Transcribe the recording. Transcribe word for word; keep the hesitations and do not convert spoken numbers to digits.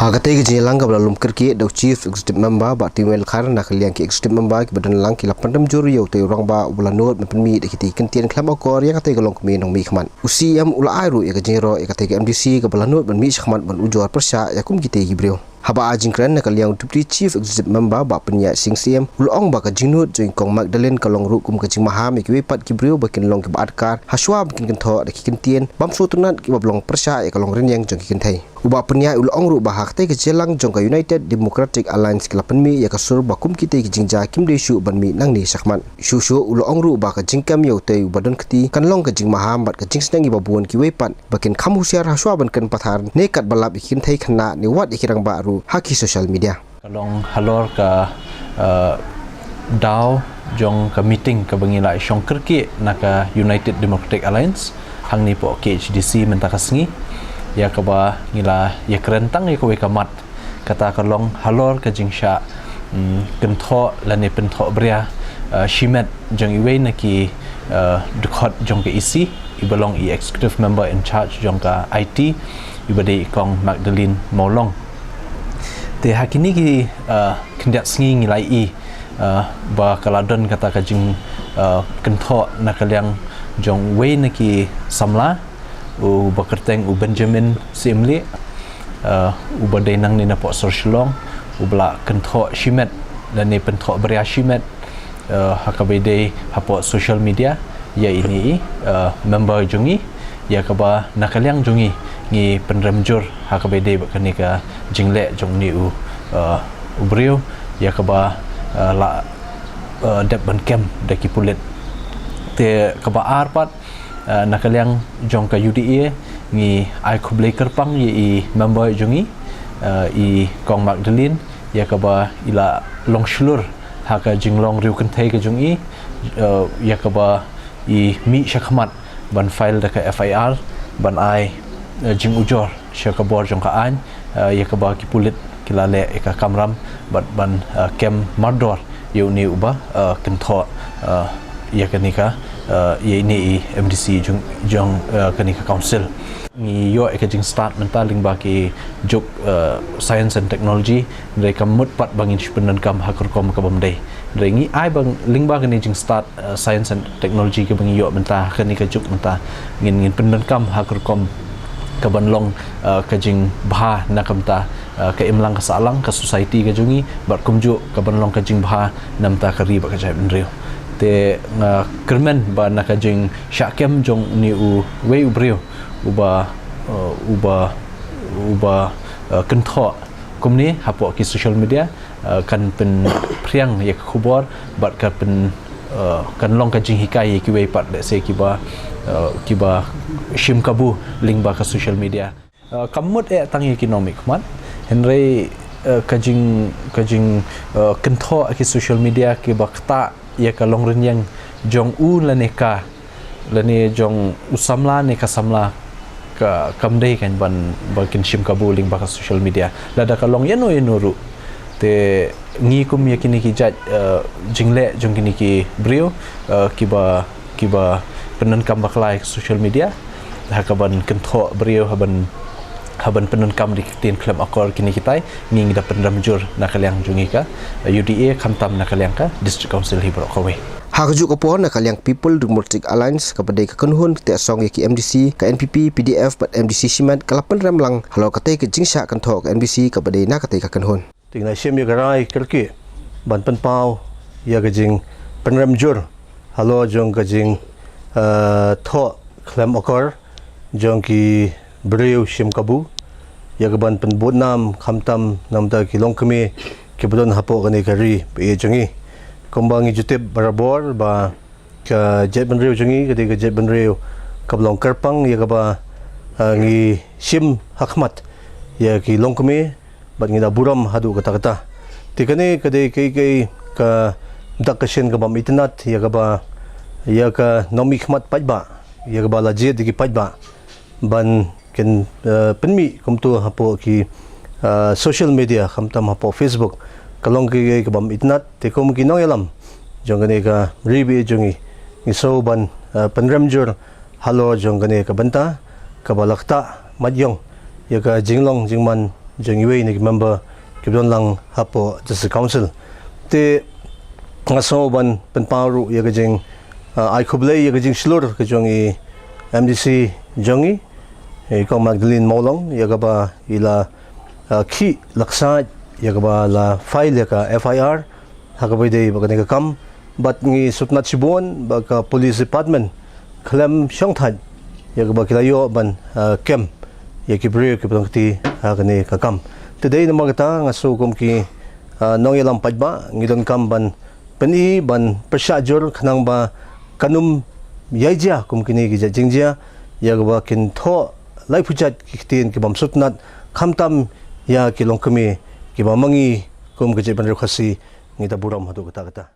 Ha katei ka jingïalang kaba la lum kyrkieh da u Chief Executive Member Bah Tynwell Khar, na ka liang ki Executive Member kiba don lang ki la pynrem jur ïa utei u rangbah uba la nud ban pynmih da kitei ki kyntien khlem akor ïa katei ka longkmie nongmihkhmat. U C E M u la ai ruh ïa ka jingïaroh ïa katei ka M D C kaba la nud ban mih shakhmat ban ujor pyrshah ïa kum kitei ki briew. Haba ai jingkren na ka liang u Deputy Chief Executive Member Bah Pynïaid Sing Syiem u la ong ba ka jingnud jong i Kong Magdalene ka long ruh kum ka jingmaham ïa kiwei pat ki briew ba kin long kiba atkar hashwa ba kin kynthoh da ki kyntien bym sngewtynnat kiba long pyrshah ïa ka longrynïeng jong ki kynthei. U Bah Pynïaid u la ong ruh ba ha katei ka jingïalang jong ka United Democratic Alliance ki la pynmih ïa ka sur ba kum kitei ki jingjia kim dei shuh ban mih nangne shakhmat. Shuh shuh u la ong ruh ba ka jingkem ïa utei uba don kti kan long ka jingmaham bad ka jingsneng ïa ba bun kiwei pat ba kin kham husiar hashwa ban kren pathar ne katba lap ïa ki kynthei khynnah ne wat ïa ki rangbah ruh ha ki social media. Ka long halor ka, eh, daw jong ka meeting kaba ngi la shong kyrkieh na ka United Democratic Alliance hangne hapoh K H A D C mynta ka sngi, ïa kaba ngi la ïakren tang ïa kawei ka mat, kata ka long halor ka jingshah, mm, kynthoh lane pynthohbria, eh, shimet jong iwei na ki, eh, dkhot jong ka E C, iba long i Executive Member in Charge jong ka I T, iba dei i Kong Magdalene Mawlong. Te ha kine ki, eh, khyndiat sngi ngi la ïohi, eh, ba ka la don kata ka jing, eh, kynthoh na ka liang jong uwei na ki samla, uba kyrteng u Benjamin Syiemlieh, eh, uba dei nangne napoh sor Shillong, uba la kynthoh shimet lane pynthohbria shimet, eh, ha kaba ïadei hapoh social media ïa ine i, eh, member jong ngi, ïa kaba na ka liang jong ngi ngi pynrem jur ha kaba ïadei bad kane ka jingleh jong une u, eh, u briew, ïa kaba, eh, la, eh, dep ban kem da ki pulit. Te kaba ar pat, eh, na ka liang jong ka U D A ngi ai khublei kyrpang ïa i member jong ngi, eh, i Kong Magdalene, ïa kaba i la long shlur ha ka jinglong riewkynthei ka jong i, eh, ïa kaba i mih shakhmat ban file da ka F I R ban ai, eh, jingujor sha ka bor jong ka aiñ, eh, ïa kaba ki pulit ki la leh ïa ka kamram bad ban, eh, kem mardor ïa une uba, eh, kynthoh, eh, ïa kane ka, eh, ïa ine i M D C jong, jong, eh, kane ka council. Ngi ïoh ïa ka jingstad mynta lyngba ki juk, eh, science and technology, hynrei kam mut pat ba ngin shu pyndonkam ha ka rukom ka bym dei. Hynrei ngi ai ba lyngba kane jingstad, eh, science and technology kaba ngi ïoh mynta, kane ka juk mynta, ngin, ngin pyndonkam ha ka rukom kaban long, eh, ka jingbha na ka bynta, eh, ka imlang ka sahlang, ka society ka jong ngi, bad kumjuh kaban long ka jingbha na ka bynta ka ri bad ka jaitbynriew. Te nga kyrmen ba na ka jingshah kem jong une uwei u briew uba, eh, uba, uba, eh, kynthoh kumne hapoh ki social media, eh, kan pynphriang ïa ka khubor bad kan pyn, eh, kan long ka jinghikai ïa kiwei pat, let's say, kiba, eh, kiba shim kabu lyngba ka social media. Eh, kam mut eh tang ïa ki nongmihkhmat, hynrei, eh, ka jing, ka jing, eh, kynthoh ha ki social media kiba ktah ïa ka longrynïeng jong u lane ka, lane jong u samla ne ka samla, ka, kam dei kan ban, ban kin shim kabu lyngba ka social media, lada ka long ïano ïano ruh. Te ngi kum ïa kine ki jait, eh, jingleh jong kine ki briew, eh, kiba, kiba pyndonkam bakla ïa ka social media ha kaban kynthoh briew, haban, haban pyndonkam da ki ktien khlem akor, kine kitai ngi, ngi da pynrem jur na ka liang jong ngi ka, eh, U D A, khamtam na ka liang ka District Council hi baroh kawei. Ha kajuh ka por, na ka liang People Democratic Alliance kaba dei ka kynhun ktah song ïa ki M D C, ka N P P, P D F bad M D C shimet, ka la pynrem lang halor katei ka jingshah kynthoh ka M D C kaba dei na katei ka kynhun. Te ngi la shim ïa ka rai kyrkieh ban pynpaw ïa ka jingpynrem jur halor jong ka jing, eh, thoh khlem akor jong ki briew shim kabu, ïa kaban pynbud nam khamtam na ka bynta ki longkmie kiba don hapoh kane ka ri ba ïeit jong ngi. Kumba ngi ju tip barabor ba ka jaitbynriew jong ngi ka dei ka jaitbynriew kaba long kyrpang, ïa kaba, eh, ngi shim hakhmat ïa ki longkmie bad ngi da burom haduh katta katta. Te kane ka dei kaei kaei ka dak ka shin kaba ym itynnad ïa kaba, ïa ka nongmihkhmat paidbah, ïa kaba la jied da ki paidbah ban kin, eh, pynmih kumto hapoh ki, eh, social media, khamtam hapoh Facebook, ka long kaei kaei kaba ym itynnad. Te kum ki nongïalam jong kane ka ri ba ïeit jong ngi, ngi sngew ban, eh, pynrem jur halor jong kane ka bynta kaba la ktah mat ïong ïa ka jinglong jingman jong iwei na ki member kiba don lang hapoh District Council. Te nga sngew ban pynpaw ruh ïa ka jing, ah, ai khublei ïa ka jingshlur ka jong i M D C jong i, i Kong Magdalene Mawlong, ïa kaba i la, ah, khih la ksaid, ïa kaba la file ïa ka F I R ha kaba ïadei bad kane ka kam, bad ngi sngewtynnat shibun ba ka Police Department khlem shongthait ïa kaba ki la ïoh ban, ah, kem ïa ki briew kiba long kti ha kane ka kam. Te dei namar kata nga sngew kum ki, ah, nongïalam paidbah ngi donkam ban pyni, ban pyrshah jur khnang ba kan ym ïai jia kum kine ki jait jingjia ïa kaba kin thoh laiphew jait ki ktien ki bym sngewtynnat, khamtam ïa ki longkmie kiba ma ngi kum ka jaitbynriew Khasi ngi da burom haduh katta katta.